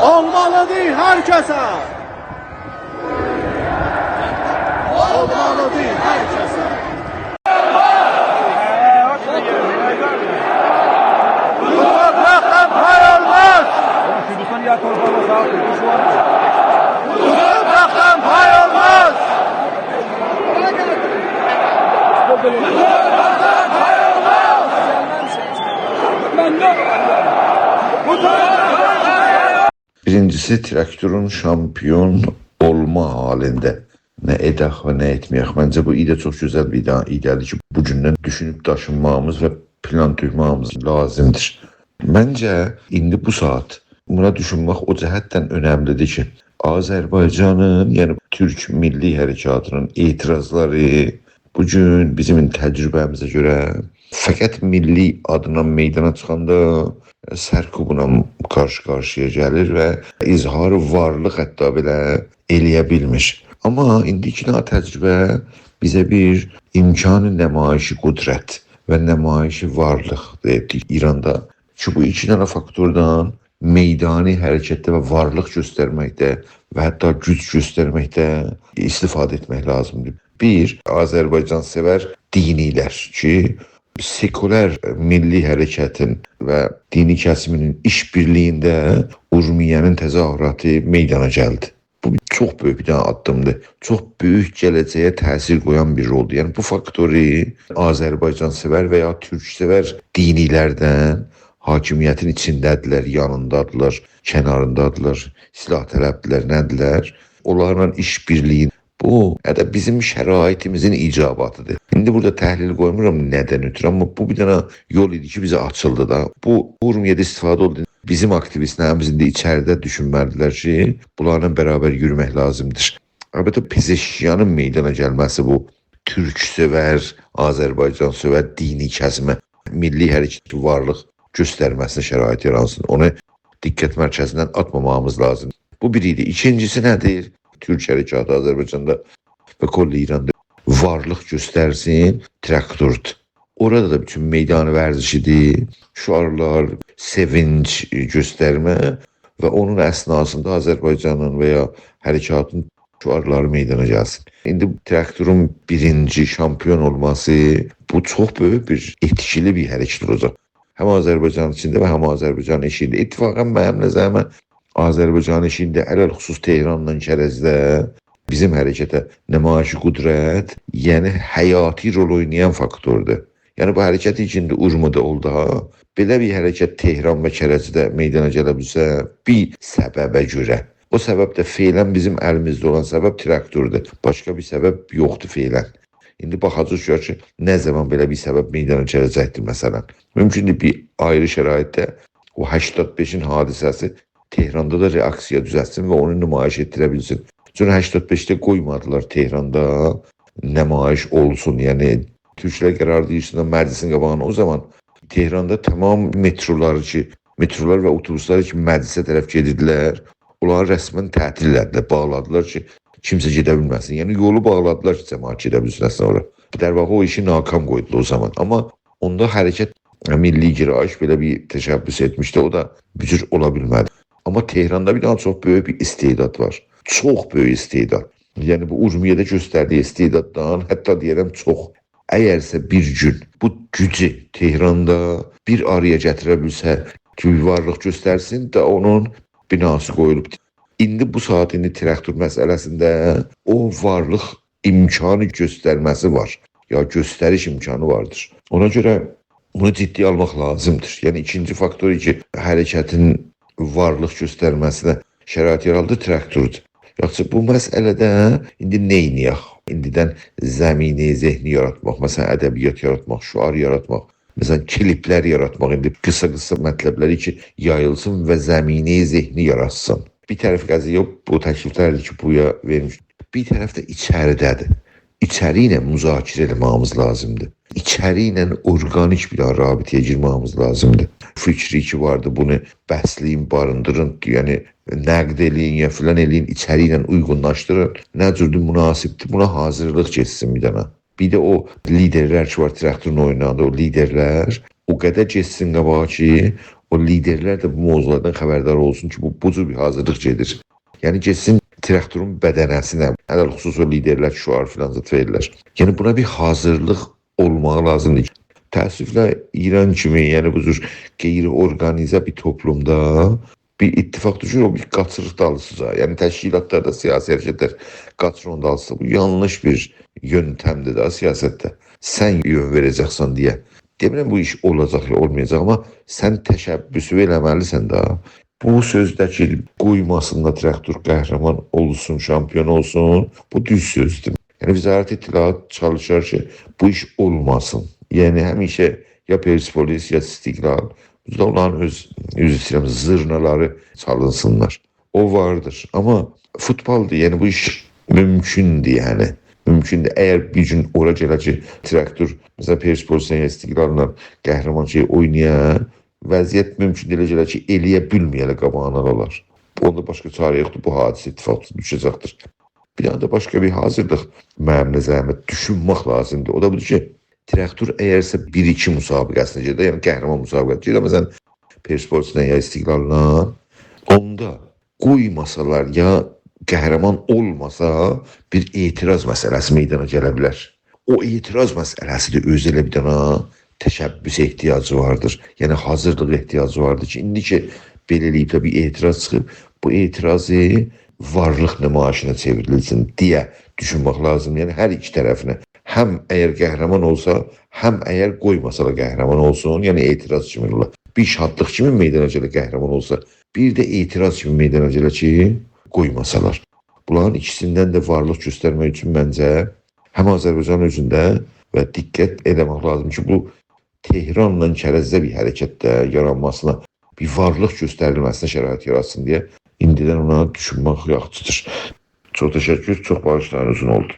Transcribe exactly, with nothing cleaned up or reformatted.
اولمالیدیر هر کسه. اولمالیدیر هر کسه. بو تورپاقدان پای اولماز. بو تورپاقدان پای اولماز. بیرینجیسی، تراکتورون شامپیون اولما حالیندا نه ائدک و نه ائتمه‌یک. منجه، بو ایده چوخ گؤزل بیر ایده-، ایده‌دیر کی، بوگوندن دوشونوب داشینماغیمیز و پلان تؤکمه‌ییمیز لازیمدیر. منجه، ایندی بو ساعات بونا دوشونمک او جهتدن اؤنملیدیر کی، آذربایجانین، یعنی تورک میللی حرکاتینین اعتراضلاری بو گون بیزیم تجربه‌میزه گؤره فقط میللی آدینا میدانا چیخاندا سرکوبلا قارشی-قارشییا گلیر و اظهار وارلیق حتی بئله ائلیه بیلمیر. آمما ایندی ایکی دنه تجربه بیزه بیر امکان نمایش قدرت و نمایش وارلیق وئردی ایراندا کی، بو ایکی دنه فاکتوردان میدانی حرکتده و وارلیق گؤسترمکده و حتی گوج گؤسترمکده استفاده ائتمک لازیمدیر. بیر، آذربایجان‌سئور دینی‌لر کی، سکولار میللی حرکتین و دینی کسیمینین ایش‌بیرلیگینده اورمیه‌نین تظاهراتی میدانا گلدی. بو چوخ بؤیوک بیر دنه آددیمدیر. چوخ بؤیوک گله‌جه‌یه تأثیر قویان بیر رولدور. یعنی، بو فاکتوری آذربایجان‌سئور و یا تورک‌سئور دینی‌لردن حاکمیتین ایچینده‌دیرلر، یانیندادیرلار، کناریندادیرلار، سلاح‌طلب‌دیرلر، نه‌دیرلر؟ اونلارلا ایش‌بیرلیگی بو، حتی بیزیم شرایطیمیزین ایجاباتیدیر. ایندی بورادا تحلیل قویمورام نه‌دن اؤترو، آمما بو بیر دنه یول ایدی کی، بیزه آچیلدی دا. بو اورمیه‌ده استفاده اولدو. بیزیم آکتیویست‌لریمیز ایندی ایچریده دوشونمه‌لیدیرلر کی، بونلارلا برابر یورومک لازیمدیر. البته، پزشکیانین میدانا گلمه‌سی بو تورک‌سئور، آذربایجان‌سئور دینی کسیمه میللی حرکت وارلیق گؤسترمه‌سینه شرایط یارانسین. اونو دقت مرکزیندن آتماماغیمیز لازیم. بو بیر ایدی. ایکینجیسی نه‌دیر؟ تورک حرکاتی آذربایجاندا و کل ایراندا وارلیق گؤسترسین، تراکتوردور. اورادا دا بوتون میدان ورزشیدیر، شعارلار، سئوینج گؤسترمه و اونون اثناسیندا آذربایجانین و یا حرکاتین شعارلاری میدانا گلسین. ایندی تراکتورون بیرینجی شامپیون اولماسی، بو چوخ بؤیوک بیر ائتکیلی بیر حرکت اولاجاق. هم آذربایجان ایچینده و هم آذربایجان ائشیگینده. اتفاقاً منیم نظریمه آذربایجان ائشیگینده، علی‌الخصوص تهرانلا کرجده بیزیم حرکته نمایش قدرت، یعنی حیاتی رول اوینایان فاکتوردور. یعنی بو حرکت ایچینده اورمودا اولدو ها، بئله بیر حرکت تهران و کرجده میدانا گله بیلسه، بیر سببه گؤره. او سبب ده فعلاً بیزیم الیمیزده اولان سبب تراکتوردور. باشقا بیر سبب یوخدور فعلاً. ایندی باخاجاغیق گؤرک کی، نه زامان بئله بیر سبب میدانا گله‌جکدیر، مثلاً. مومکوندور، بیر آیری شرایطده او هشتاد بئشین حادثه‌سی تهراندا دا رئاکسیا دوزلتسین و اونو نمایش ائتدیره بیلسین. چونکی هشتاد بئشده قویمادیلار تهراندا نمایش اولسون. یعنی، تورکلر قرار وئردیلر مجلسین قاباغینا. او زامان تهراندا تمام مترولاری کی، مترولار و اتوبوسلاری کی، مجلسه طرف گئدیردیلر، اونلاری رسماً تعطیل ائله‌دیلر، باغلادیلار کی، کیمسه گئده بیلمه‌سین. یعنی، یولو باغلادیلار کی، جماعت گئده بیلسین اصلاً اورا. در واقع، او ایشی ناکام قویدولار او زامان. آمما اوندا حرکت، میللی گرایش بئله بیر تشبث ائتمیشدی، او دا بو جور اولا بیلمه‌دی. آمما تهراندا بیر دنه چوخ بؤیوک بیر استعداد وار. چوخ بؤیوک استعداد. یعنی، بو اورمیه‌ده گؤستردیگی استعداددان حتی دئیه‌رم چوخ. اگرسه بیر گون بو گوجو تهراندا بیر آرایا گتیره بیلسه، کی، بیر وارلیق گؤسترسین ده، اونون بناسی قویولوب. ایندی بو ساعات، ایندی تراکتور مسئله‌سینده او وارلیق امکانی گؤسترمه‌سی وار. یا گؤستریش امکانی واردیر. اونا گؤره بونو جدی آلماق لازیمدیر. یعنی، ایکینجی فاکتور کی، حرکتین وارلیق گؤسترمه‌سینه شرایط یارادیر، تراکتوردور. یاخشی، بو مسئله‌ده ایندی نه ائدک؟ ایندیدن زمینه ذهنی یاراتماق، مثلاً، ادبیات یاراتماق، شعار یاراتماق، مثلاً، کلیپلر یاراتماق، ایندی قیسا-قیسا مطلبلری کی، یاییلسین و زمینه ذهنی یاراتسین. بیر طرف قضیه بو تکلیفلردیر کی، بویا وئرمیش. بیر طرف ده ایچریده‌دیر. ایچری ایله مذاکره ائله‌مه‌ییمیز لازیمدیر. ایچری ایله اورگانیک بیر رابطه‌یه گیرمه‌ییمیز لازیمدیر. فیکری کی واردی، بونو بسله‌یین، باریندیرین، یعنی نقد ائله‌یین یا فلان ائله‌یین، ایچری ایله اویغونلاشدیرین. نه جوردور، مناسبدیر، بونا حاضیرلیق گئتسین بیر دنه. بیر ده او لیدرلر کی وار، تراکتورون اویناندا او لیدرلر، او قدر گئتسین قاباغا کی، او لیدرلر ده بو موضوعلاردان خبردار اولسون کی، بو، بو جور بیر حاضیرلیق گئدیر. یعنی گئتسین تراکتورون بدنه‌سینه، علی‌الخصوص او لیدرلر کی شعار فلان زاد وئریرلر. یعنی بونا بیر حاضیرلیق اولماغی لازیمدیر. تأسفله ایران کیمی، یعنی بو جور غیر اورقانیزه بیر توپلومدا بیر اتفاق دوشور، او بیر قاچیر دالیسیجا. یعنی تشکیلاتلار دا، سیاسی حرکتلر قاچیر اونون دالیسیجا. بو یانلیش بیر یؤنتمدیر ده سیاستده. سن یؤن وئره‌جکسن دئیه. دئمیرم بو ایش اولاجاق یا اولمایاجاق، آمما سن تشبثو ائله‌مه‌لیسن ده. بو سؤزده کی، قویماسین دا تراکتور قهرمان اولسون، شامپیون اولسون، بو دوز سؤزدور. یعنی وزارت اطلاعات چالیشار کی، بو ایش اولماسین. یعنی همیشه یا پرسپولیس، یا استقلال، بو دا اونلارین اؤز، عذر ایسته‌ییرم، زیرنالاری چالینسینلار. او واردیر. آمما فوتبالدیر، یعنی بو ایش مومکوندور، یعنی. مومکوندور. اگر بیر گون اورا گله کی، تراکتور، مثلا، پرسپولیسله یا استقلاللا قهرمان شئی اوینایا، وضعیت مومکوندور ائله گله کی، ائله‌یه بیلمه‌یه‌لر، قاباغینی آلالار. اوندا باشقا چاره یوخدور، بو حادثه اتفاق دوشه‌جکدیر. بیر دنه ده باشقا بیر حاضیرلیق، منیم نظریمه، دوشونمک لازیمدیر. او دا بودور کی، تراکتور اگرسه بیر ایکی مسابقه‌سینه گئده، یعنی قهرمان مسابقه‌سینه گئده، مثلا، پرسپولیسله یا استقلاللا، اوندا قویماسالار یا قهرمان اولماسا، بیر اعتراض مسئله‌سی میدانا گله بیلر. او اعتراض مسئله‌سی ده اؤزو ائله بیر دنه تشبثه احتیاجی واردیر. یعنی حاضیرلیق احتیاجی واردیر کی، ایندی کی، بئله ائله‌ییب ده بیر اعتراض چیخیب، بو اعتراضی وارلیق نمایشینه چئوریلسین دئیه دوشونمک لازیم. یعنی هر ایکی طرفینه. هم اگر قهرمان اولسا، هم اگر قویماسالار قهرمان اولسون، یعنی اعتراض کیمی اولا. بیر شادلیق کیمی میدانا گله قهرمان اولسا، بیر ده اعتراض کیمی میدانا گله کی، قویماسالار. بونلارین ایکیسیندن ده وارلیق گؤسترمک اوچون منجه هم آذربایجان اؤزونده و دقت ائله‌مک لازیم کی، بو تهرانلا کرجده بیر حرکتده یارانماسینا، بیر وارلیق گؤستریلمه‌سینه شرایط یاراتسین دئیه ایندیدن اونا دوشونمک یاخشیدیر. چوخ تشکر، چوخ باغیشلایین، اوزون اولدو.